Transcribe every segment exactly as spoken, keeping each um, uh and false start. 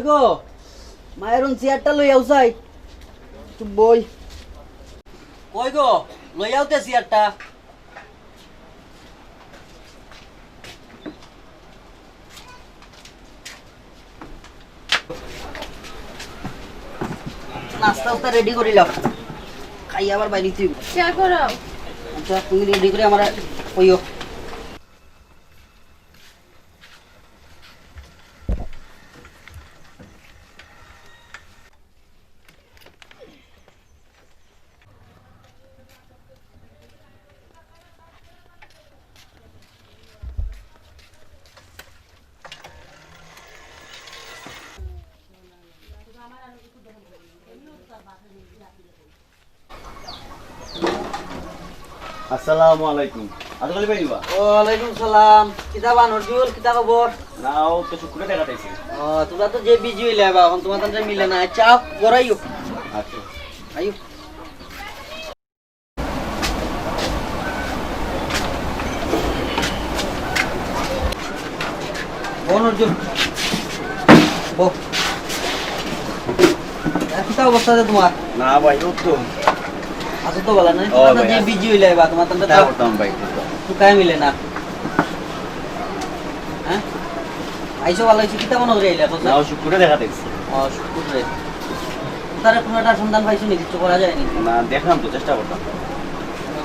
গো, মায়ের চেয়ারটা লইয়াও চাই। একটু বই। কই গো, লইয়াও তে চেয়ারটা। নাস্তা উস্তা রেডি করিলাম, খাই আবার বাইরে তুই। চা করাও। আচ্ছা, তুমি রেডি করে আমার কইও। আসসালামু আলাইকুম। আজকাল ভাই নিবা? ওয়ালাইকুম সালাম। কিতা বা নজরুল, কিতা খবর? না, ও তো শুক্কুরে দেখা পাইছি। ও, তোমরা তো যে বিজি হইলে বা, এখন তোমার তাতে মিলে না। আচ্ছা, আও, ঘর আইও। আচ্ছা। আইও। বল অর্জুন, বল। আর কিতা অবস্থা রে তোমার? না ভাই, ও তো। আছো তো ভালা নাই? ও তোমরা তো ভাই, যে আছি। বিজি হইলে বা, তোমার তো কিতা করতাম ভাই, তো। তুই কাই মিলে না। হ্যাঁ? আইছো ভালা হইছে, কিতা মনে করে আইলে, কও তো? না, ও শুক্কুরে দেখা দেখছি। ও, শুক্কুরে। তারে কোনো একটা সন্ধান পাইছো নি? কিচ্ছু করা যায়নি? না, দেখলাম তো, চেষ্টা করতাম।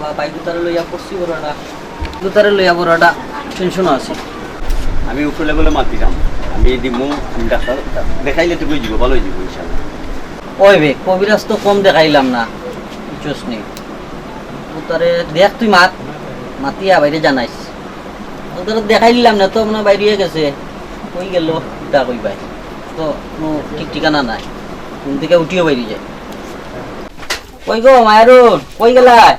বাবা, ভাই দুতারে লইয়া পড়ছি বড় একটা, দুতারে লইয়া বড় একটা টেনশন আছে। আমি উপরে লেভেলে মাতিলাম, আমি এই দিমু, আমি ডাক্তার দেখাইলে তো হয়ে যাবো, ভালো হয়ে যাবো ইনশাল্লাহ। ওই বে, কবিরাজ তো কম দেখাইলাম না, বুঝছস নি? দুতারে দেখ তুই মাত, মাতিয়া বাইরে জানাইস। ওদের দেখাই দিলাম না তো, মনে হয় বাইরে গেছে। কই গেল? কিতা কই ভাই? তো কোনো ঠিক ঠিকানা নাই। ঘুম থেকে উঠিও বাইরে যায়। কই গো মায়ারুন, কই গেলায়?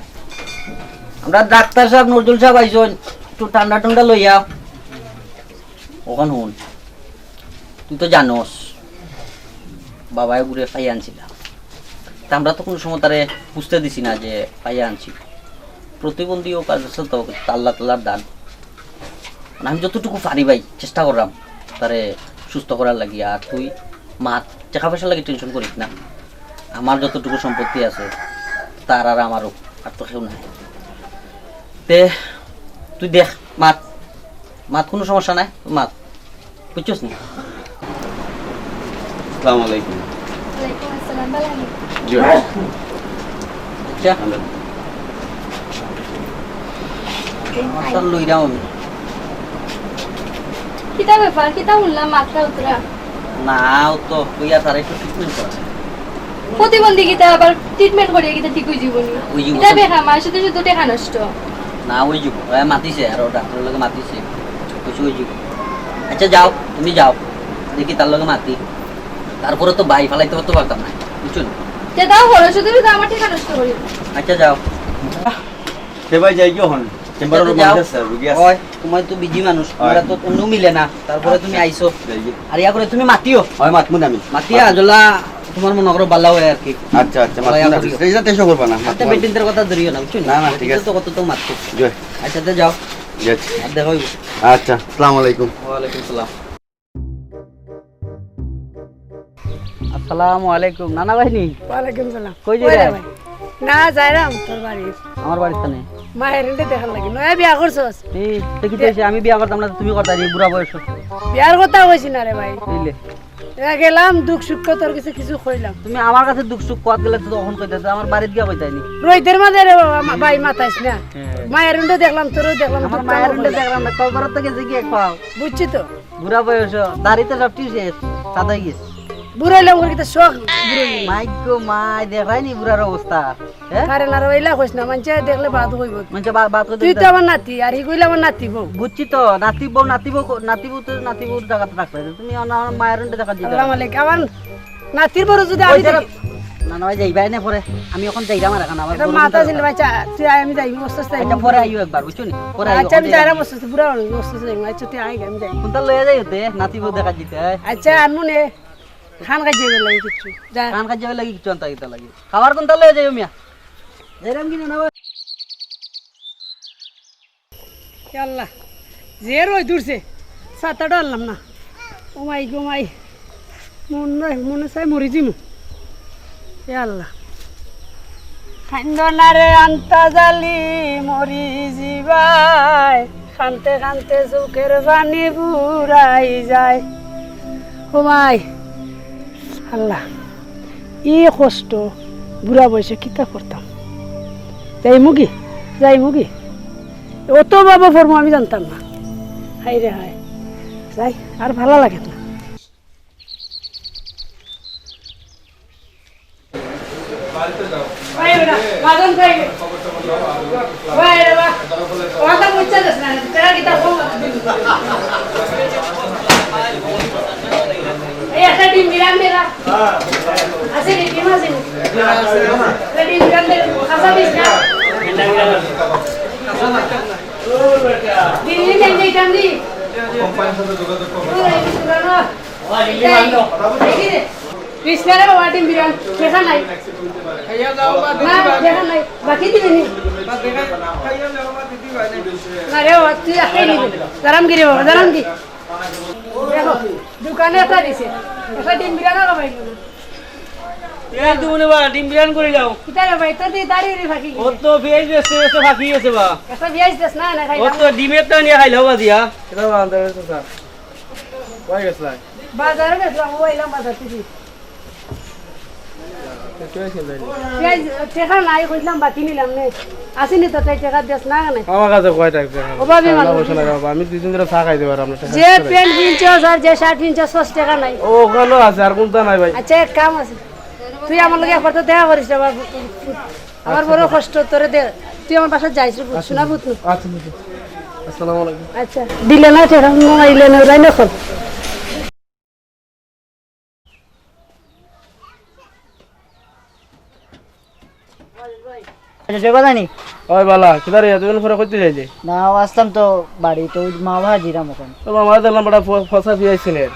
আমরা ডাক্তার সাহেব, নজরুল সাহেব আইছইন, একটু ঠান্ডা ঠান্ডা লইয়া। ওখান হুন, তুই তো জানোস, বাবায় গুরে পাইয়া আনছিলা। তা আমরা তো কোনো সময় তারে বুঝতে দিছি না যে পাইয়া আনছি। প্রতিবন্ধী ও কাজ আছে তো, আল্লাহ তাআলার দান। মানে, আমি যতটুকু পারি ভাই, চেষ্টা করলাম তারে সুস্থ করার লাগি। আর তুই মাত, টাকা পয়সার লাগি টেনশন করিস না। আমার যতটুকু সম্পত্তি আছে, তার আর আমারও, আর তো কেউ নাই। তে তুই দেখ, মাত, মাত, কোনো সমস্যা নাই, মাত, বুঝছস নি? আসসালামু আলাইকুম। ওয়ালাইকুম আসসালাম, ভালা আছইন? জি। আচ্ছা। ভালা। আমার সাথে লইরাম আমি। কিতা ব্যাপার? কিতা হুনলাম মাতরা উতরা? না, ও তো কইয়া তার একটু ট্রিটমেন্ট করা। প্রতিবন্ধী কিতা আবার ট্রিটমেন্ট করিয়া কিতা ঠিক অইযিবো নি? অইযিবো। ইটা বেকার, মার শুধু শুধু টেকা নষ্ট। না, অইযিবো। এ মাতিছে, আরো ডাক্তারর লগে মাতিছে। কইছে অইযিবো। আচ্ছা, যাও, তুমি যাও। দেখি তার লগে মাতি। তারপরে তো ভাই ফালাইতে তো পারতাম না, বুঝছো নি? তে তাও হলো, শুধু শুধু আমার টেকা নষ্ট করিও না। আচ্ছা, যাও। তে ভাই, যাই গিয়া অখন। চেম্বারর আচ্ছা, যাও। মানুষ আছে, রুগী আছে। ওই, তুমি তো বিজি মানুষ, হয়। তুমার তো অন্য মিলে না, তারপরে তুমি আইছো। যাই গিয়া। আর ইয়া করে তুমি মাতিও। হয়, মাতমু না আমি। মাতিয়া, মাতমু। যেলা তুমার মনো করো ভালা অয় আর কি। আচ্ছা, আচ্ছা, ভালা মাতমু না। করিও। এই যাতে এসব করবা না, আচ্ছা, মাতমু না। বেটিন্তর কথা ধরিও না, বুঝছো নি? না, না, ঠিক আছে। তো কত তো মাতছো। জি। আচ্ছা, তে যাও। জি, আচ্ছা। আর দেখা অইবো। আচ্ছা, আসসালামু আলাইকুম। ওয়ালাইকুম সালাম। আসসালামু আলাইকুম। নানা ভাই নি? ওয়ালাইকুম সালাম। কই যাইরা? ওরে ভাই। না, যাইরাম তোর বাড়ি। আমার বাড়িত কেনে? মায়ের এনতে দেখার লাগি। নয়া বিয়া করছস? এই, তে কিতা অইছে? আমি বিয়া করতাম না, তুমি করতায়, এই বুড়া বয়স। বিয়ার কথা কইছি না রে ভাই। বুঝলে? এরা গেলাম, দুখ সুখ তোর কাছে কিছু কইলাম। তুমি আমার কাছে দুখ সুখ কওয়াত গেলে তো অখন কইতায়, তো আমার বাড়িত গিয়া কইতায় নি। রইদের মাঝে রে বাবা, মা-, ভাই মাতাইস না। হ্যাঁ। মায়ের এনতে দেখলাম, তোরেও দেখলাম, আমার দুখ মায়ের কামড় এনতে করলাম। দেখলাম না, কলপাড়াত তো গেছে গিয়া খাওয়াও। বুঝছি তো। বুড়া বয়স, দাড়ি তো সব শেষ, সাদা অই গেছে। বুড়া অইলাম করে কিতা শখ, বুড়া অইলাম। মাই গো মাই, দেখরায় নি বুড়ার অবস্থা, হ্যাঁ? আরে না রে, ইলা কইস না, মানষে দেখলে বাদ কইবো। মানষে বা-, বাদ কইবো তুই তো। আমার নাতি, আর হি কইলে আমার নাতি বউ। বুঝছি তো, নাতি বউ, নাতি বউ ক-, নাতি বউ তো, নাতি বউর জাগাত রাখবে। তুমি আমার, আমার মায়ের এনতে দেখাত যাইতায়। আল্লাহ মালিক, আমার নাতির বড় যদি আমি ওই যারা দেখি। না, না, ওই যাইবায় না পরে। আমি অখন যাইরাম আর অখন আমার এটা বড় মাথা চিন্তা ছিল, ভাই, চা, তুই আয়, আমি যাই, অসুস্থ আছি। আচ্ছা, পরে আইও একবার, বুঝছো নি? পরে আইও, আচ্ছা, আমি অখন যাইরাম। যাইরাম, অসুস্থ, বুড়া মানুষ, অসুস্থ যাই, আচ্ছা, তুই আয়, আমি যাই। কুনটা লইয়া যাইও তে, নাতি বউ দেখাত যাইতায়। আচ্ছা, আনমু নে, খান খাই যাইবে লাগি কিচ্ছু, যা। খান খাই যাইবে লাগি কিচ্ছু আনতা কিতা লাগি? খাবার কুনটা লইয়া যাইও মিয়া? যাইরাম কি না, না ভাই? ইয়া আল্লাহ, যে রইদ উঠছে, ছাতাটা আনলাম না। ও মাই গো মাই। মনে, মনে চায় মরি যিমু। এ আল্লাহ। কান্দো না রে আন্তা জালি মরি যিবায়, কানতে কানতে চউখর পানি ফুরাই যায়। ও মাই, আল্লাহ, ই কষ্ট বুড়া বয়সে কিতা করতাম? যাইমুগি, যাইমুগি। অত বাবা ফরমু আমি জানতাম না। হায় রে হায়। যাই, আর ভালা লাগে না। এই একটা ডিম বিরান দে না। আছে নি, ডিম আছে নি? একটা ডিম বিরান দে, খাসা দিস না। দিন দিন দিন দিন দিন। কোম্পানির সাথে যোগাযোগ করবো। ওই, এই পুরানো। দেখি রে। কৃষ্ণারে বাবা, ডিম বিরান। দেখা নাই। না, দেখা নাই। বাকি দিবে নি? না রে বাবা, তুই একাই নিবি। দাঁড়াম গিরে বাবা, দাঁড়াম গি। দেখো, দোকানে একটা দিছে। একটা ডিম বিরান আর বাবা এগুলো। এই তো মনে বা, ডিম বিরান করি যাও। কিতা রে ভাই, তোর দিয়ে দাঁড়িয়ে রে ফাঁকি ও গেছে। তো পেঁয়াজ বেচতে বেচতে ফাঁকি গেছে বা। একটা পেঁয়াজ দেস না, না খাই ও তো ডিমের তো নিয়ে খাইলে হবা দিয়া। এটা বান্দা হয়েছে স্যার। কই গেছিলাম? বাজারে গেছিলাম, ও এলাম বাজার থেকে। পেঁয়াজ, টেকা নাই, কইলাম বাকি নিলাম নে। আসেনি তো, তাই টেকা দেস না কেনে? আমার কাছে কয় টাকা টেকা? ও ভাবি, টাকা মানুষ পয়সা নাই বাবা, আমি দুই দিন ধরে চা খাইতে পারলাম না, টেকা যে আছে নাই। প্যান্ট কিনছস আর যে শার্ট কিনছস, সস টেকা নাই। ও, ওখানেও আছে, আর কোনটা নাই ভাই? আচ্ছা, এক কাম আছে, তুই আমার লগে একবার তো দেখা করিস না, আমার, আমার আচ্ছা, বড় আচ্ছা। কষ্ট তোরে দে, তুই আমার বাসায় যাইস রে, বুঝ, আচ্ছা, শোনা আচ্ছা। বুঝ না। আচ্ছা, আচ্ছা। আসসালামু আলাইকুম। আচ্ছা, দিলে না টেকা, মোবাইলে নেই, রাই না কর। আচ্ছা, জয় বাজানি। ওই বালা, কিতা রে, এতদিন পরে কইতে যাইলে? না, ও আসলাম তো বাড়ি, তো ওই মা বাবা জিরাম এখন। তো মামা দেখলাম বড় ফ-, ফসা পিয়াইছিলেন।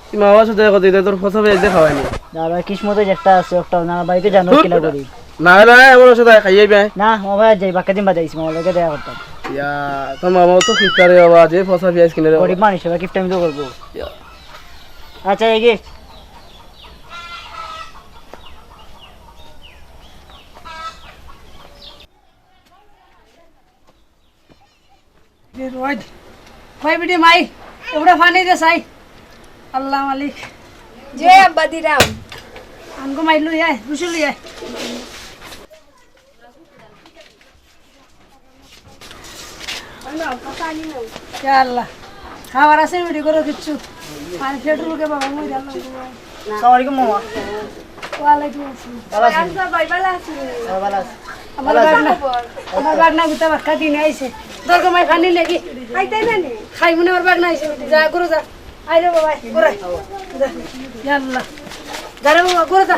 তুই মামা সাথে কথা দিতে তোর ফসা পিয়াইতে খাওয়াইনি। দাদা, কিসমতে যেটা আছে, ওটা না, বাড়িতে জানো ধুর কিলা বেটা। করি। না, না, এমন সাথে খাইয়ে বে। না, মামা যাই, বাক্কা দিন বাদে আইছি, মামার লগে দেখা করতাম। ইয়া, তোর মামাও তো কিপটা রে বাবা, যে ফসা পিয়াইছ কিনে রে বাবা। গরিব মানুষ, এবার কিপটা আমি তো করবো। ইয়া। আচ্ছা, এই গিয়ে। কই বেটি মাই, এবড়া পানি দে চাই। আল্লাহ মালিক। যে আব্বা দিরাম। আনগো মাই লই আয়, রুশু লই আয়। ইয়া আল্লাহ। খাবার আছে বেটি করো কিচ্ছু। আর পেট্রোল কে বাবা মই জানলাম। আসসালামু আলাইকুম মামা। ওয়ালাইকুম আসসালাম। ভালো আছেন? আচ্ছা, ভাই, ভালো আছেন? হ্যাঁ, ভালো আছি। আমার ভালো আছি। বাগনা, আমার বাগনা গুতা বাক্কা দিনে আইছে। দরকার মাই খানি নাকি? খাইতে না নি? খাই মনে আমার বাগনা আইছে। যা, ঘুরে যা। আই রে বাবা, ঘুরে। যা। ইয়া আল্লাহ। যা রে বাবা, ঘুরে যা।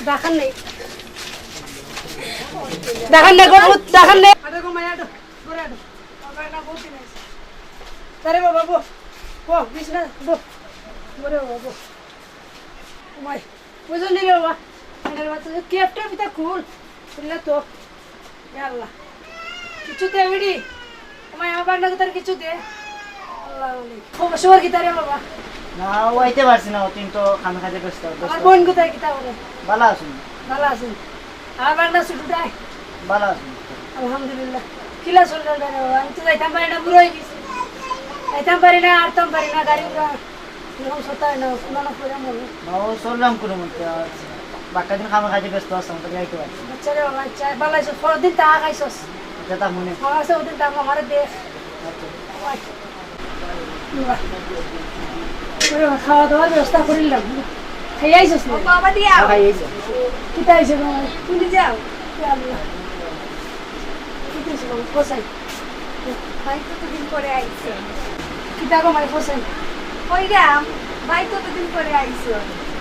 দেখান নেই। দেখান নেই, গো, ভূত, দেখান নেই। আরে গো, মায়া, আটো। ঘুরে আটো। আমার বাগনা বহুত দিন আইছে। যা রে বাবা, বো। বো, বিছনা, বো। ঘুরে বাবা, বো। মাই। বুঝলি রে বাবা, এটার বাচ্চা যে ক্যাপটা পিতা খুল, খুললে তো। ইয়া আল্লাহ। কিছু দে বেটি। আমার, আমার বাগনা কোথায় কিছু দে। আল্লাহ মালিক। খবর সবর কিতা রে বাবা? না, ও আইতে পারছি না, ও তিন তো খামে খাতে ব্যস্ত, ব্যস্ত। আমার বোন কোথায় কিতা করে? ভালো আছেন? ভালো আছেন। আমার বাগনা ছুটুটায়? ভালো আছেন। আলহামদুলিল্লাহ। কিলা চলল রে বাবা? আমি তো যাইতাম পারি না, বুড়া হয়ে গেছি। যাইতাম পারি না, আটতাম পারি না, গাড়ি ঘোড়া। এরকম সত্তা হয় না, শোনা না করে মনে। না, ও চললাম কোনো মতে, আর বাক্কা দিন খামে খাতে ব্যস্ত আছলাম, তো যাইতে পারছি না। আচ্ছা রে বাবা, আচ্ছা, ভালো আছো? পরের দিন তা খাইছস? আচ্ছা, তা মনে। আমার আছে ওদিন তা আমারে দেখ। আচ্ছা। বাহ। ওরে বাবা, খাওয়া দাওয়ার ব্যবস্থা করিলাম। খাই আইছস না? ও বাবা দিয়া। হ্যাঁ, খাই আইছি। কিতা আইছে বাবা? তুমি যাও। ইয়া আল্লাহ। কিতা আইছে বাবা? কোথায়? ভাই কতদিন পরে আইছে। কিতা গো মাই ফসল? কইরাম, ভাই কতদিন পরে আইছে।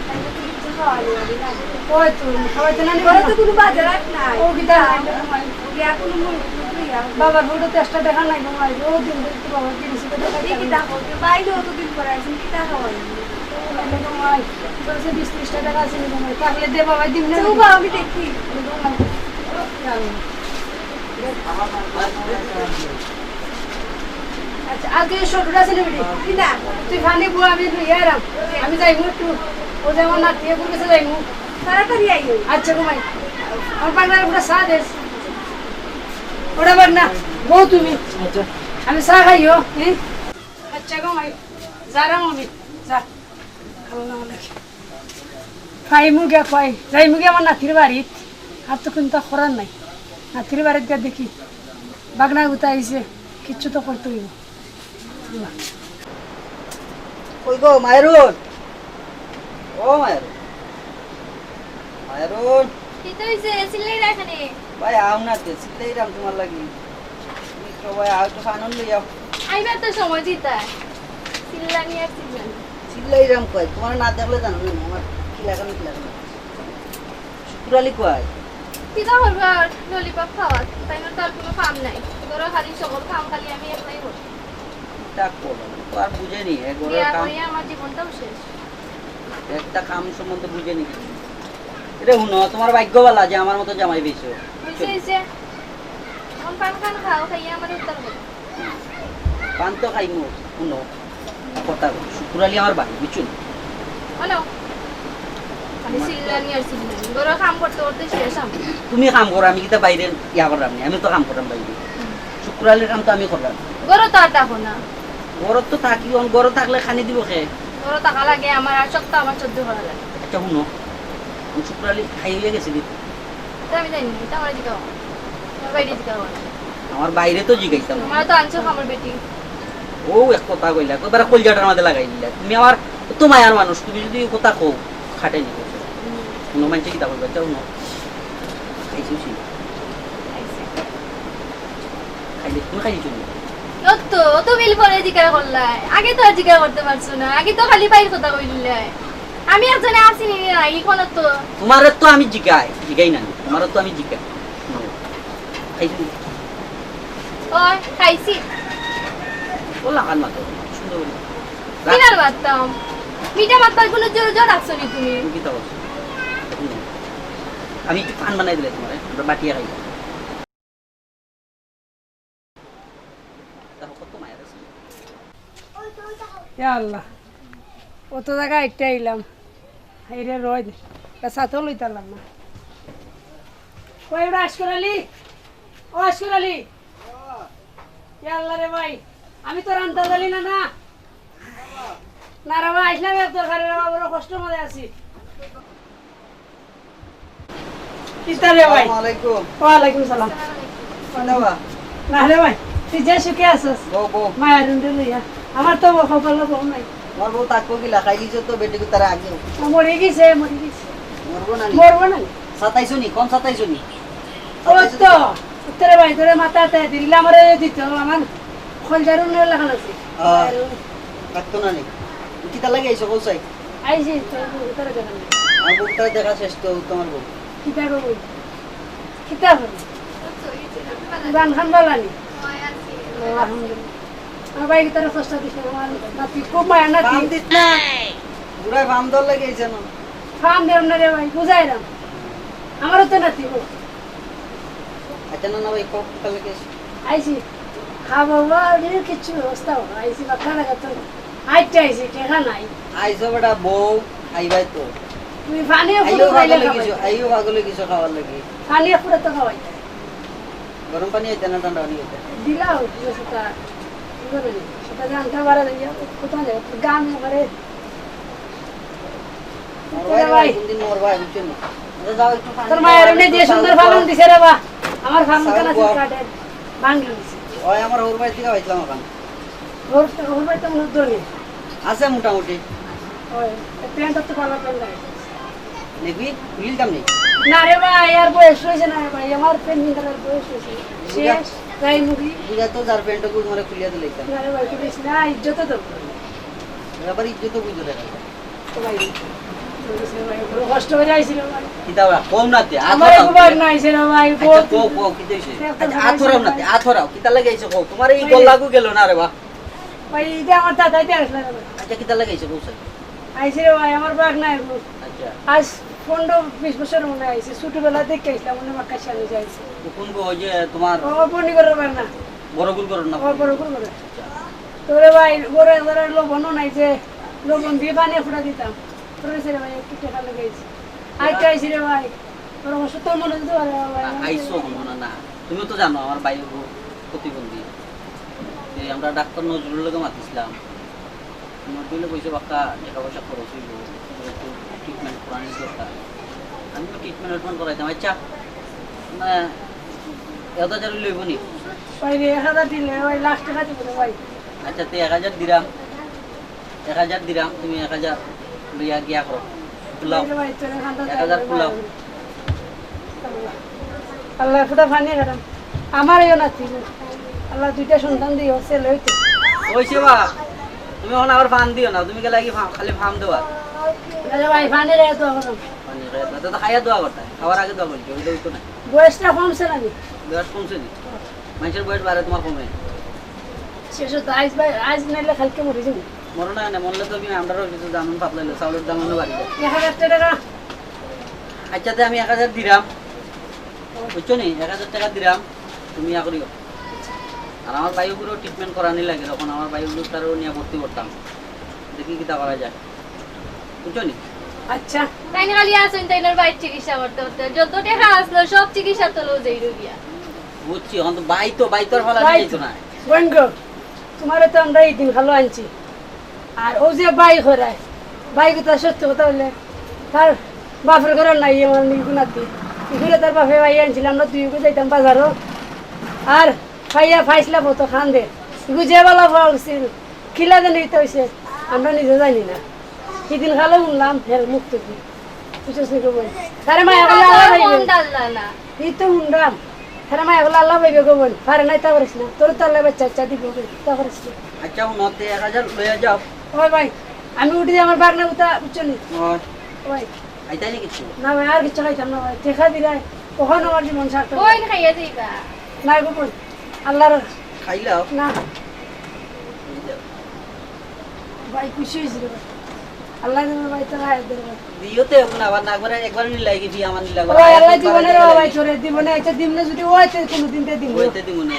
তাই তো কিছু খাওয়ানি আমি না। ওই তো, খাওয়াইতে না নি? ঘরে তো কোনো বাজার আর নাই। ও কিতা নাই গো মাই? গিয়া কোনো মুরগি টুরগি আন। বাবার ফটো তো একটা দেখা নাই গো মাই। ও দিন ধরে তো বাবার জিনিস তো দেখা এই যায় কিতা না। করবে? বাইরে অতদিন পরে আইছেন, কিতা খাওয়াই? ও নাই গো মাই। তোর কাছে বিশ ত্রিশটা টাকা আছে নি গো মাই? থাকলে দে বাবা, দিম না। চুপ, আমি দেখি। আচ্ছা, আর তুই ছোটটা ছেলে বেটি? কি না? তুই পানি বো, আমি লইয়া আরাম। আমি যাইমু একটু, ও যে আমার নাতি, ওর কাছে যাইমু। তাড়াতাড়ি আইও। আচ্ছা গো মাই, আমার পাগলার একটা চা দেস। ওটা বাদ না, বউ তুমি। আচ্ছা। আমি চা খাইও, হ্যাঁ? আচ্ছা গো মাই, যারাম আমি, যা। আল্লাহ আলাইকুম। পাইমু গিয়া কয়, যাইমু গিয়া আমার নাতির বাড়িত। আর তো কুন্তা করার নাই। নাতির বাড়িত গিয়া দেখি, বাগনা গুতা আইছে, কিচ্ছু তো করতে অইবো। আল্লাহ। কই গো, মায়রুন? ও মায়রুন। মায়রুন। কিতা অইছে? চিল্লাইরা কেনে? ভাই, আও না তে, চিল্লাইরাম তুমার লাগি। তুমি তো ভাই, আও তো ফানন লই আও। আইবার তো সময় দিতা। চিল্লানি আর চিল্লানি। চিল্লাইরাম কই? তুমারে না দেখলে জানো না, আমার কি লাগানো, কি লাগানো। শুকুর আলী কই? কিতা করবা আর? ললিপপ খাওয়া। তাইন তো আর কুনু কাম নাই। ঘরো খালি সকল কাম খালি আমি একলাই করি। কিতা করো? তো আর বুঝে নি, এ ঘরর বিয়া কাম। করিয়া আমার জীবনটাও শেষ। একটা কাম সম্বন্ধে বুঝে নি কিছু। এরে হুনো, তুমার ভাগ্য ভালা যে আমার মতো জামাই পেয়েছো। বুঝছো, অইছে। এখন পান খান খাও, খাইয়া আমারে উদ্ধার করো। পান তো খাইমু, হুনো, কথা কই, শুকুর আলী আমার ভাই, বুঝছো নি? হুনো, খালি চিল্লানি আর চিল্লানি। ঘরো কাম করতে করতে শেষ আমি। তুমি কাম করো, আমি কিতা বাইরে ইয়া করলাম নি, আমি তো কাম করলাম বাইরে। হুম। শুকুর আলীর কাম তো আমি করলাম। ঘরো তো আর থাকো না। ঘরো তো থাকি, অন ঘরো থাকলে খানি দিব কে? ঘরো থাকা লাগে আমার, আর সব তো আমার সহ্য করা লাগে। আচ্ছা, হুনো, অন শুকুর আলী খাই অইয়া গেছে নি? ইতা আমি জানি না, ইতা আমারে জিগাও। আমার বাইরে জিগাও। আমার বাইরে তো জিগাইতাম। তুমারে তো আনছো আমার বেটি। ও এক কথা কইলা, কইবার কলজাটার মাঝে লাগাই দিলা। তুমি আমার তো মায়ার মানুষ, তুমি যদি কথা কও, খাটাই নিব। হুম। হুনো মানষে কিতা কইবা, চাও না? খাইছো ছিল। খাইছে। খাইলে তুমি খাইছো নি? অত, অত বিল পরে জিকার করলাই। আগে তো আর জিকার করতে পারছো না। আগে তো খালি বাইর কথা কইলাই। আমি একজনে আছি নি না, ই কোন তো। তুমারে তো আমি জিগাই, জিগাই না, তুমারে তো আমি জিগাই। খাইছো নি? ওই, খাইছি। ও লাগান মাতো, সুন্দর করে। কিনার মারতাম? মিঠা মাতবার কুনু জোর জোর রাখছো নি তুমি? তুমি কিতা করছো? আমি একটু পান বানাই দিলে তুমারে, আমরা বাটিয়া খাই। ইয়া আল্লাহ, অত জাগা আইট্টা আইলাম। হায়রে রইদ, তা ছাতাও লইতাম না। কই ওরা আশকুর আলী? ও আশকুর আলী! ইয়া আল্লাহ রে ভাই, আমি তো রান্তা জানি না, না। না রে ভাই, আইলাম এক দরকারে রে বাবা, বড় কষ্ট মধ্যে আছি। কিতা রে ভাই? আসসালামু আলাইকুম। ওয়ালাইকুম সালাম। কিতা বা? না রে ভাই, তুই যে সুখে আছস। বউ, বউ। মায়ারুনরে লইয়া। আমার তো বউ, কপালো বউ নাই। আমার বউ থাকবো কিলা, খাইলিছো তো বেটি তার আগে। মরি গেছে, মরি গেছে। মরবো না নি? মরবো না নি? সাতাইছো নি? কম সাতাইছো নি? ও তো, উত্তরে ভাই, তোরে মাথা আতে দিলে আমারে দিত, আমার খলজারুন লাগান আছে। আহ, থাকতো না নি? কিতা লাগে আইছো, কও চাই? আইছি, তোর বউ, তোর জানা নাই। আমার বউটা দেখা শেষ তো, তোমার বউ। কিতা করবো? কিতা করবো? কোরআন খান বালা নি? ও, আলহামদুলিল্লাহ। আমার ভাই, তোর কষ্ট দিস না, আমার নাতি খুব মায়া নাতি। ফাম দিস না। বুড়ায় ফাম দর লাগে আইছে না। ফাম দেব না রে ভাই, বুঝাইলাম। আমারও তো নাতি গো। আচ্ছা, না, না ভাই, কখন কালকে এসে? আইছি। খা বাবা, আমি কিছু ব্যবস্থা হবে। আইছি, বাচ্চা দেখা তো। আইতে আইছি, টেকা নাই। আইছো বেটা, বউ, খাইবাই তো। তুমি পানি আইও, পাগল হয়ে গেছো, আইও, পাগল হয়ে গেছো খাওয়ার লাগি। পানি পুরো তো খাওয়াই। গরম পানি হইতে না, ঠান্ডা পানি হইতে? দিলাও, সেটা। সেটা জানতে পারে না, কোথায় যাবে? গান করে। মরবাই রে ভাই। ভাই, কোনদিন মরবাই, বুঝছো নি? আচ্ছা, যাও একটু পানি তোর খাও, মায়ের আমি এমনি একটু যে চা সুন্দর খাও। পালন দিছে রে বা, আমার ফার্ম চা কানা খাও। কাটে, ভাঙি দিছে। ওই আমার ওর বাড়ি থেকে পাইছিলাম ওখানে। ওর, ওর বাড়ি তো মনে হয় দোনে। আছে মোটামুটি। ওই, প্যান্ট তো ভালো প্যান্ট লাগে। নেবি? খুলিলতাম নি? না রে ভাই, আর বয়স হয়েছে না রে ভাই, আমার প্যান্ট নিতে আর বয়স হয়েছে। বুঝা-, শেষ, গায়ে মুড়ি। বুঝা তো যার প্যান্ট ওগুলো তোমার খুলিয়া দিলাইতাম। না রে ভাই, খুলিস না, ইজ্জত তো। আবার ইজ্জত বুঝো দেখা যায়। ও ভাই, বড় কষ্ট করে আইছি রে ভাই। কিতা ওরা? কম না তে, আত আমার ধরাও। একবার না আইছে রে ভাই, আচ্ছা, বহুত কও, কও, কিতা হইছে? একটা আচ্ছা, আত ধরাও না তে, আত ধরাও। কিতা লাগাইছে কও? তোমার এই ভাই। গল্লাগু গেল না রে বা। ভাই, এটা আমার দাদাই দিয়ে আসলে রে ভাই। আচ্ছা, কিতা লাগাইছে কও স্যার? আইছে রে ভাই, আমার বাঘ নাই গো। আচ্ছা। আজ পনেরো বিশ বছর মনে আইছে, ছোটবেলা দেখে আইছিলাম, মনে বাক্কা সামনে যাইছে। তো কোন গো, ওই যে তোমার ও বনি করে না। বড়গুল করেন না? ও বড়গুল করে। আচ্ছা। তোরে ভাই, গরু এবার আর লবণও নাই যে লবণ দিয়া পানি ফুটা দিতাম। তোর কাছে রে ভাই, একটু টেকা লাগাইছি। আইতে আইছি রে ভাই। তোর অবশ্য তোর মনে দিতে পারে না ভাই। আইসো মনে না। তুমি তো জানো আমার ভাই হবু প্রতিবন্ধী। এই আমরা ডাক্তার নজরুলের লগে মাতিছিলাম। নজরুলে কইছে বাক্কা টেকা পয়সা খরচ হইব, একটু ট্রিটমেন্ট করানোর দরকার। আমি তো ট্রিটমেন্ট ট্রিটমেন্ট করাইতাম। আচ্ছা, মানে, এক হাজার লইব নি? ভাই রে, এক হাজার দিলে ভাই লাখ টেকা দিব রে ভাই। আচ্ছা, তে এক হাজার দিলাম, এক হাজার দিলাম, তুমি এক হাজার লইয়া গিয়া করো, ফুলাও। ভাই রে ভাই, তোর এক হাজার এক হাজার টাকা ফুলাও। ভাই। আল্লাহ ফুটা পানি খারাপ। আমার এই নাতি। আল্লাহ দুইটা সন্তান দিও, ছেলে হইতো। ওই সেবা, তুমি এখন আবার ফান দিও না, তুমি গেলে কি ফাম, খালি ফাম দেওয়া। আরে ভাই, পানি রে তো এখন। পানি খাইয়া তো, তো খাইয়া দোয়া করতে, খাওয়ার আগে দোয়া করতে, ওইটা হইতো না। বয়সটা কমছে না নি? বয়স কমছে নি? মানুষের বয়স বাড়ে, তোমার কমে। শেষ হতো, আজ ভাই, আজ নাইলে কালকে মরে যাবো। মরো না, না মরলে তো আমি আমরারও কিছু দাম পাতলাইলো, চাউলের দাম অন্য বাড়ি যায়। এক হাজার টাকা। আচ্ছা, তে আমি এক হাজার দিলাম, বুঝছো নি? এক হাজার টাকা দিলাম, তুমি ইয়া করিও। আর আমার ভাইগুলো ট্রিটমেন্ট করানি লাগে, তখন আমার ভাইগুলো তারও নিয়ে ভর্তি করতাম, দেখি কিতা করা যায়, বুঝছো নি? আচ্ছা। তাই না খালি আসুন, তাই না বাইর চিকিৎসা করতে করতে যত টাকা আসলো সব চিকিৎসা তো লো যাই রুগিয়া। বুঝছি, এখন তো ভাই তো, ভাই তো আর ফালা ভাই যাইতো না। বোন গো, তোমারে তো আমরা এই দিন ভালো আনছি। আর ও যে ভাই করায়, ভাই কথা সত্য কথা বলে, তার বাপের ঘরে নাই আমার নিগুনাতি। এগুলো তার বাপে ভাই আনছিল, আমরা দুই গো যাইতাম বাজারও। আর পাইয়া পাইছিলা কত খান দে। এগু যে বালা পাওয়া গেছিল, কিলা জানি তো হইছে, আমরা নিজে জানি না। সেদিন খালো শুনলাম, হের মুখ থেকে। বুঝছিস নি গো বোন? তারে মায়া করলে আল্লাহ পাইবে। এই তো শুনলাম। তারে মায়া করলে আল্লাহ পাইবে গো বোন। পারে নাই তা করিস না। তোর তো আল্লাহ বাচ্চা, বাচ্চা দিব গো, তা করিস না। আচ্ছা, হুনো, তে এক হাজার লইয়া যাও। ওই ভাই, আমি উঠি আমার বাগনা উঠা, বুঝছো নি? ওই। ওই। আইতাই নি কিছু? না ভাই, আর কিছু খাইতাম না ভাই। দেখা দিলাই, ওখানে আমার জীবন সার্থক। ওই খাইয়া দিবা। না গো বোন, আল্লাহর খাইলাও? না। এই যাও। ভাই খুশি হয়েছিল ভাই। আল্লাহ যেন ভাই তোর আয় দেবে ভাই। দিও তো এখন আবার না করে একবার নিলাই কি বিয়া আমার নিলাই ও আল্লাহ জীবনে রে ভাই, তোরে জীবনে একটা দিন না যদি ওইতে কোনো দিন তে দিন। ওইতে দিমু নে।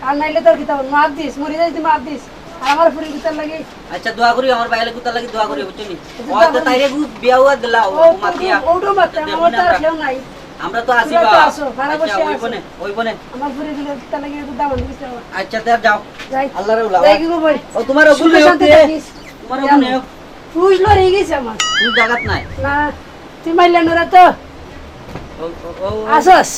আর নাইলে তোর কিতা মাফ দিস, মরে যাই তুই মাফ দিস। আর আমার ফুরি কিতার লাগি? আচ্ছা, দোয়া করি, আমার বাইরে কিতার লাগি দোয়া করি, বুঝছো নি? আচ্ছা, ওই তো দোয়া করি। তাইরে গু বিয়া উয়া দিলা, ও ও তো মাতিয়া। ওটো মাতিয়া, দেখুন আমার তো আর আমরা। কেউ নাই। আমরা তো আছি তোরা তো বা। আছো, ভাড়া আচ্ছা, বসে ওই আছো। বনে, ওই বনে। আমার ফুরি দিলে কিতার লাগি একটু দাম আনিস আমার। আচ্ছা, তে যাও। যাই। আল্লাহরে উলাও। যাই কি গো ভাই? ও, তোমার ওগুলো সুখে শান্তি হতে। থাকিস। তোমার ওগুলো। ফুস লড়ে গেছে আমার। তুমি জাগাত নাই। না, তুই মাইলে নরা তো। ও, ও, ও, ও। আসস।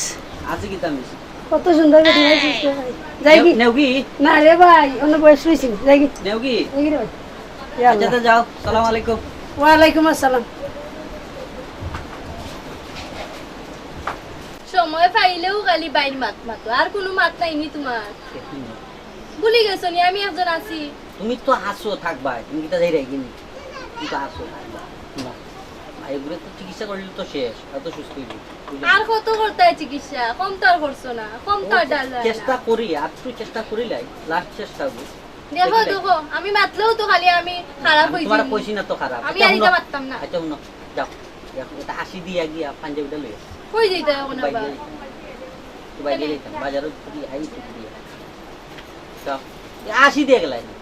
আছে কি তামিজ? কত সুন্দর করে দিয়েছিস তো ভাই। যাই কি? নেও, নেও কি? না রে ভাই, অন্য বয়স হয়েছিল। যাই কি? নেও কি? যাই কি রে ভাই? ইয়া আচ্ছা, আল্লাহ। তো যাও। সালাম আলাইকুম। ওয়ালাইকুম আসসালাম। সময় পাইলেও খালি বাইর মাত মাতো, আর কোনো মাত নাই নি তোমার? ভুলি গেছো নি আমি একজন আছি? তুমি তো আছো, থাকবা, তুমি কিতা যাই রাখি নি? তুমি তো আছো, থাকবা। না, ভাই, এগুলো তো চিকিৎসা করলে তো শেষ, আর তো সুস্থ হইবে। বুঝলে? আর কত করতে হয় চিকিৎসা? কম তো আর করছো না, কম তো আর ও, ডাল যায় না। চেষ্টা করি, আর একটু চেষ্টা করি লাই, লাস্ট চেষ্টা করি। দেখো, দেখি লাই। দেখো, আমি মাতলেও তো খালি আমি খারাপ আমি হই তোমার যাই। কইছি না তো খারাপ। আমি আচ্ছা, আর এটা হুনো। মাততাম না। আচ্ছা, হুনো, যাও, যাও, এটা আশি দিয়া গিয়া পাঞ্জাবিটা লই আসো। কই যাইতে এখন বাইরে আবার? যাইতাম। তো বাইরে কেনে? যাইতাম, বাজারও ঘুরি, আই তো ঘুরি। যাও, এই আশি দিয়ে গেলাই না।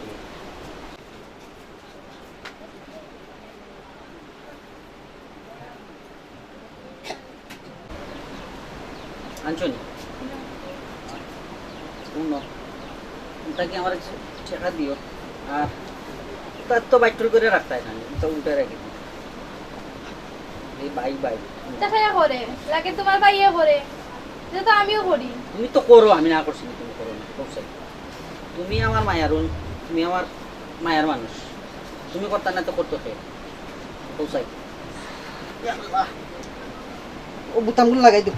আনছো নি? হুনো, ওটা কি আমার টেকা দিও? আর তার তো বাইটুল করে রাখতে হয় না, তো উল্টে রেখে দিই। এই ভাই, ভাই। দেখা করে, লাগে তোমার ভাইয়ে করে, এটা তো আমিও করি। তুমি তো করো, আমি না করছি না, তুমি করো না, করছো। তুমি আমার মায়ার, তুমি আমার মায়ার মানুষ, তুমি করতা না তো করতো কে? পৌঁছাই। ইয়া আল্লাহ। ও বোতামগুলো লাগাই দেব।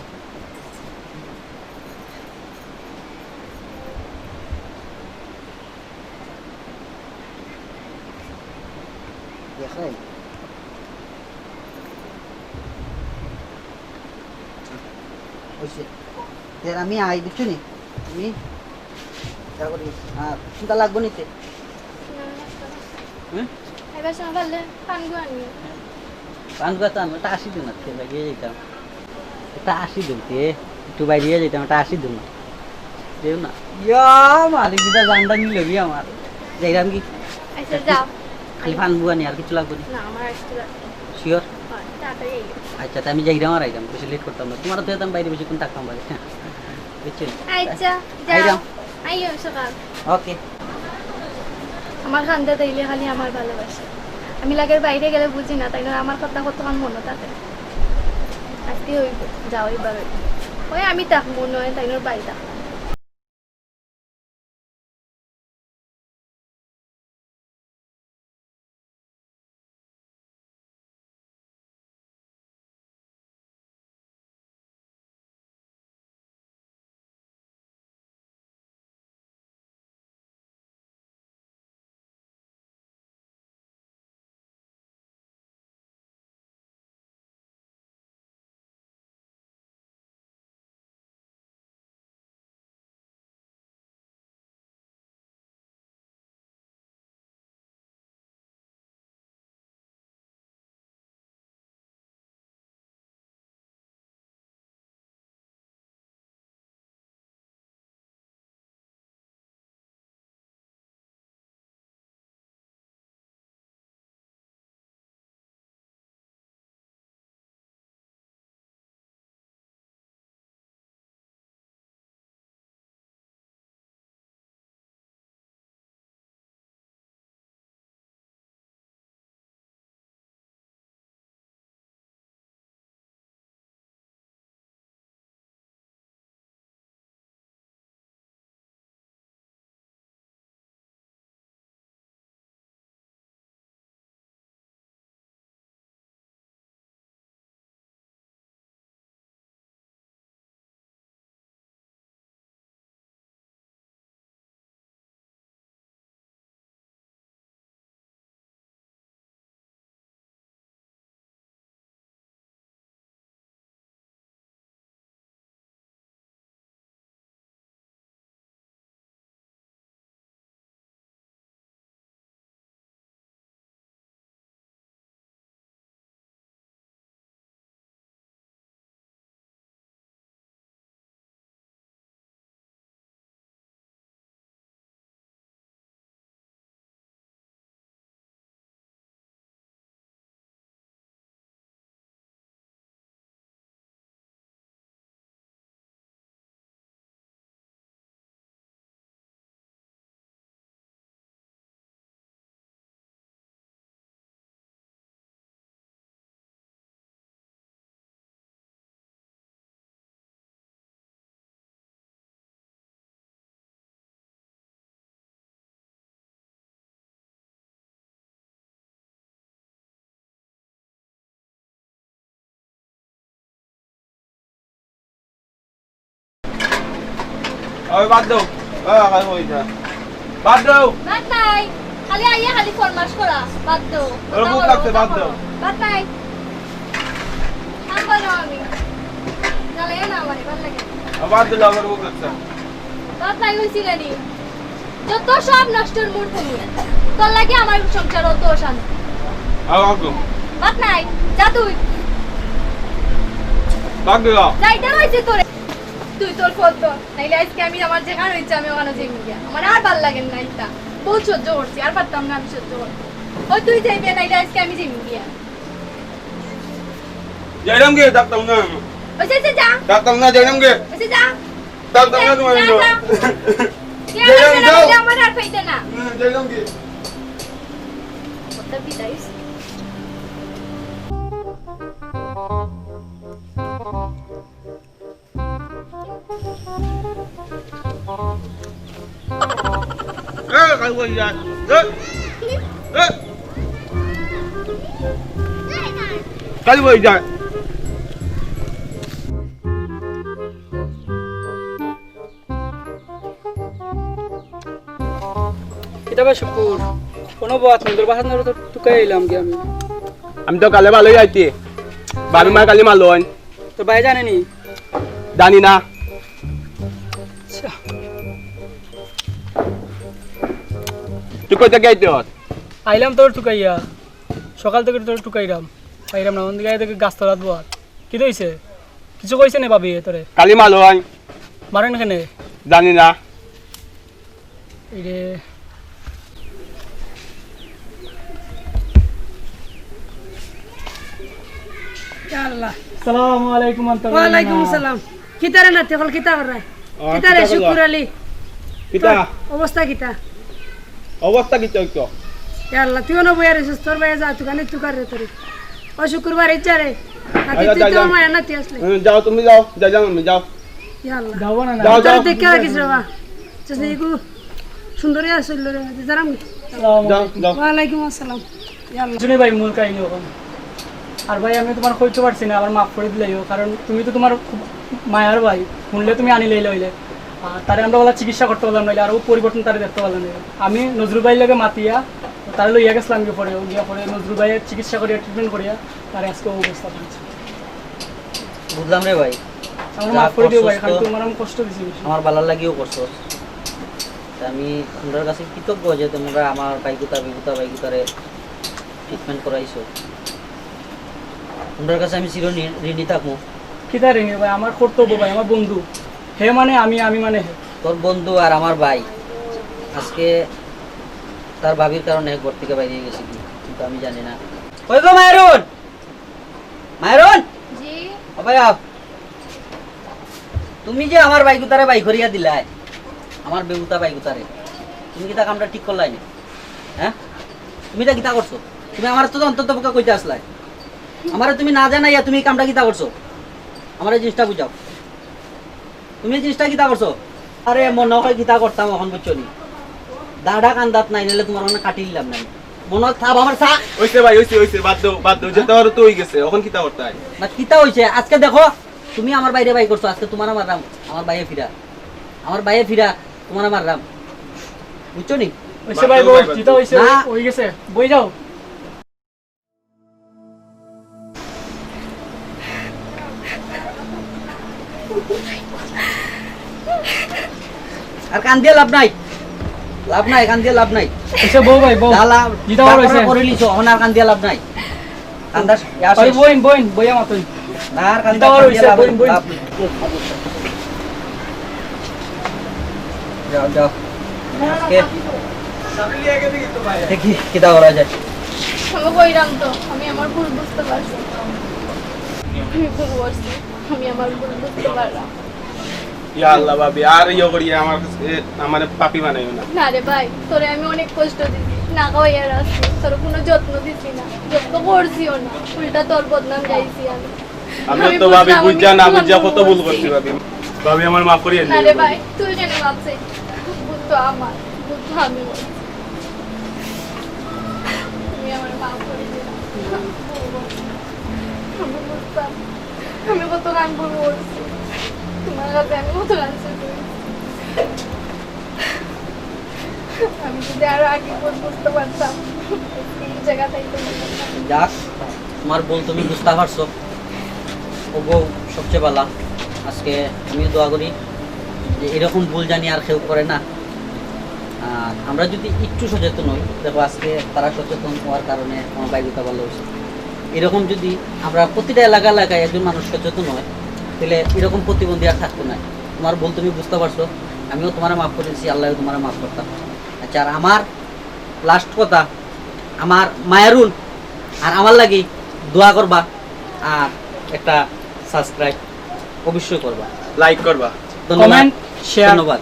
দেখাই। হইছে। তে আমি আই, বুঝছো নি? তুমি যা করি, আর চিন্তা লাগবো নিতে। হুম? এবার সময় পারলে পানগু আনিও। পানগু তো আনবো, এটা আশি দিন আছে, লাগিয়ে যেতাম। এটা আশি দিন, তে একটু বাইরে যেতাম, এটা আশি দিন। দেও না। ইয়া, মালিক, এটা জানটা নিল রে আমার। যাইরাম কি? আচ্ছা, যাও। খালি পান বুয়া নি, আর কিছু লাগবো নি? না, আমার আর কিছু লাগবে না। শিওর? হ্যাঁ, তাড়াতাড়ি আইও। আচ্ছা, তে আমি যাইরাম আর আইরাম, বেশি লেট করতাম না। তুমার তো আমি বাইরে বেশিক্ষণ থাকতাম পারি। বুঝছো? আচ্ছা, যাও। আইরাম। আইও সকাল। ওকে। আমার কান্দা দেখলে খালি আমার ভালোবাসা। আমি লাগের বাইরে গেলে বুঝি না, তাইন আমার কথা কতখান মনো থাকে। আজকে ওই যাও এইভাবে। ওই আমি থাকমু নয়, তাইন ওর বাড়ি থাকমু। ওই বাদ দেও। ওই, ওই, ওই, যা। বাদ দেও। ভাত নাই। খালি আইয়া খালি ফরমাশ করা। বাদ দেও। ওরা ভুক লাগছে, বাদ দেও। ভাত নাই। খাম বানাও আমি। জ্বালাইও না আমারে, ভালা লাগে না। আর বাদ দিলে আমার ভুক লাগছে। ভাত নাই অইছিল নি? যত সব নষ্টর মূল তুমি। তোর লাগি আমার সংসার অত অশান্তি। আর ভাগ দেও। ভাত নাই, যা তুই। ভাগ দেও। যাইতে হইছে তোরে। তুই তোর ফল তো। নাইলে আজকে আমি আমার যেখানে ইচ্ছা আমি ওখানে যাইমু গিয়া। আমার আর ভালা লাগে না ইতা। বহুত সহ্য করছি, আর পারতাম না আমি সহ্য করতে। ওই তুই যাইবি, নাইলে আজকে আমি যাইমু গিয়া। যাইরাম গি, থাকতাম না। ওই যে, যে যা। থাকতাম না, যাইরাম গি। ওই যে যা। থাকতাম না তোমার যা, জন্য। যা। যাইরাম, যাও। আমার আর পাইতে না। হুম, যাইরাম গি। কত বিদায়। এ, কাল কই যায়? এ, এ। কাল কই যায়? কিতা বা শুকুর, কোনো বাত নাই, তোর বাসাত তো তুকাই আইলাম কি আমি। আমি তো কালে ভালোই আইছি। ভাবি মা কালি মারলো আইন। তোর ভাই জানে নি? জানি না। আচ্ছা। তুই কই থাকি আইতে হস? আইলাম তোর তুকাইয়া। সকাল থাকি তোর তুকাইরাম। পাইরাম না, অন দিকে দেখি গাছতলাত বওয়াত। কিতা অইছে? কিছু কইছে নি ভাবিয়ে তোরে? কালি মারলো আইন। মারেন কেনে? জানি না। এই রে। ইয়া আল্লাহ। আসসালামু আলাইকুম আন্টি। ওয়ালাইকুম আসসালাম। কিতারে নাতি অকল, কিতা কররায়? আহ, কিতারে কিতা করলা? শুকুর আলী? কিতা? তোর অবস্থা কিতা? অবস্থা কিতা অইতো? ইয়া আল্লাহ, তুই অনো বইয়া রইছস, তোর ভাইয়ে যা তুকানি তুকার রে তোরে। ও শুকুর বাড়িত যা রে। নাতি, আচ্ছা, তুই যা, তো যা। আমার নাতি আসলে। হুম, যাও, তুমি যাও, যা, যাও, আমি যাও। ইয়া আল্লাহ। যাও না, না। যাও, তোরে যাও। দেখে রাখিস রে বাবা। চাচা, এগু সুন্দরী আসল রে, যারাম। আসসালামু যাও, আলাইকুম। যাও। ওয়ালাইকুম আসসালাম। ইয়া আল্লাহ। শুনি ভাই, মূল কাহিনী অখন। আর ভাই, আমি তুমার কইতে পারছি না, আমার মাফ করি দিলাইও, কারণ তুমি তো তুমার খুব মায়ার ভাই, হুনলে তুমি আনিলাইলে অইলে। আর তারে আমরা অলা চিকিৎসা করতে পারলাম না, অইলে আরো পরিবর্তন তারে দেখতে পারলাম না। আমি নজরুল ভাইর লগে মাতিয়া, তারে লইয়া গেছিলাম গিয়া পরে, গিয়া পরে নজরুল ভাইয়ের চিকিৎসা করিয়া, ট্রিটমেন্ট করিয়া, তারে আজকে ও অবস্থা পাইছি। বুঝলাম রে ভাই। আমার যা মাফ করি দিও ভাই, করছস কারণ তো, তোমার আমি কষ্ট দিছি বেশি। আমার ভালার লাগিও করছস। তে আমি তুমরার কাছে কৃতজ্ঞ যে তুমরা আমার ভাইগুতা, বেগুতা, ভাইগুতারে ট্রিটমেন্ট করাইছো। তুমরার কাছে আমি চির ঋ-, ঋণী থাকমু। কিতা ঋণী ভাই? আমার কর্তব্য ভাই, আমার বন্ধু। হে মানে আমি, আমি মানে হে। তোর বন্ধু আর আমার ভাই আজকে তার ভাবির কারণে ঘর থাকি বাইরে গেছে কি, কিন্তু আমি জানি না। কই গো মায়রুন? মায়রুন? জি। ও ভাই, আও। তুমি যে আমার ভাইগুতারে বাই করিয়া দিলায়, আমার বেগুতা ভাইগুতারে, তুমি কিতা কামটা ঠিক করলায় নি? হ্যাঁ? তুমি ইটা কিতা করছো? তুমি আমারে তো অন্তত পক্ষে কইতা আছলায়। আমারে তুমি না জানাইয়া তুমি ই কামটা কিতা করছো? আমারে জিনিসটা বুঝাও। তুমি ই জিনিসটা কিতা করছো? আরে মনো অয় কিতা করতাম অখন, বুঝছো নি? দাড়া কান্দাত নাই, নাইলে তুমার অনো কাটি দিলাম না। মনো অয় থাপ আমার চা। অইছে ভাই, অইছে, অইছে, বাদ দেও, বাদ দেও, যেতা অওয়ার তো অই গেছে, অখন কিতা করতায়? না, কিতা অইছে? আজকে দেখো, তুমি আমার ভাইরে বাই করছো, আজকে তুমারে মাররাম, আমার ভাইয়ে ফিরা। আমার ভাইয়ে ফিরা, তুমারে মাররাম। বুঝছো নি? অইছে ভাই, বাদ দেও বউ, ভাই, বাদ যেতা দেও। অইছে, না। অই গেছে। বই যাও। আর কান্দিয়া লাভ নাই, লাভ নাই, কান্দিয়া লাভ নাই। আচ্ছা, বউ ভাই, বউ। যা লাভ, যেতা যা অওয়ার করার অইছে। করিলিছো, অখন আর কান্দিয়া লাভ নাই। কান্দার ইয়া ওই শেষ। বইন, বইন, বইয়া মাতুন। না, আর কান্দিয়া, যেতা অওয়ার কান্দিয়া অইছে, লাভ, বইন, বইন। লাভ নাই। যাও, যাও। আজকে দেখি, কিতা করা যায়। আমি কইরাম তো, আমি আমার ভুল বুঝতে পারছি। আমি ভুল করছি, আমি আমার ভুল বুঝতে পারলাম। ইয়া আল্লাহ ভাবি, আর ইয়ে করিয়া আমার কাছে, আমারে পাপী বানাইও না। না রে ভাই, তোরে আমি অনেক কষ্ট দিছি, না খাওয়াইয়া রাখছি, তোর কুনু যত্ন দিছি না, যত্ন করছিও না, উল্টা তোর বদনাম গাইছি আমি। আমিও তো ভাবি বুঝলাম, বুঝা না বুঝা কত ভুল করছি ভাবি। ভাবি, আমারে মাফ করিয়া দিও। না রে ভাই, তুই কেনে মাফ চাইবি? ভুল তো আমার, ভুল তো আমি করছি। তুমি আমারে মাফ করি দিও। আমি বুঝতাম, আমি কত গান ভুল করছি। তুমার কাছে আমি কত গান শিখছি। আমি যদি আরো আগে ভুল বুঝতে পারতাম, এই জায়গাটাই তো হতো না। যাক, তুমার ভুল তুমি বুঝতা পারছো, অউ সবচেয়ে ভালা। আজকে আমিও দোয়া করি যে এরকম ভুল জানি আর কেউ করে না। আর আমরা যদি একটু সচেতন হই, দেখো আজকে তারা সচেতন হওয়ার কারণে আমার ভাইগুতা ভালা অইছে। এরকম যদি আমরা প্রতিটা এলাকা এলাকায় একজন মানুষ সচেতন হয়, তাইলে এরকম প্রতিবন্ধী আর থাকতো না। তুমার ভুল তুমি বুঝতা পারছো, আমিও তুমারে মাফ করিছি, আল্লায়ও তুমারে মাফ করতা। আচ্ছা, আর আমার লাস্ট কথা, আমার মায়ারুন আর আমার লাগি দোয়া করবা, আর একটা সাবস্ক্রাইব অবশ্যই করবা, লাইক করবা, ধন্যবাদ। Comment, share. ধন্যবাদ।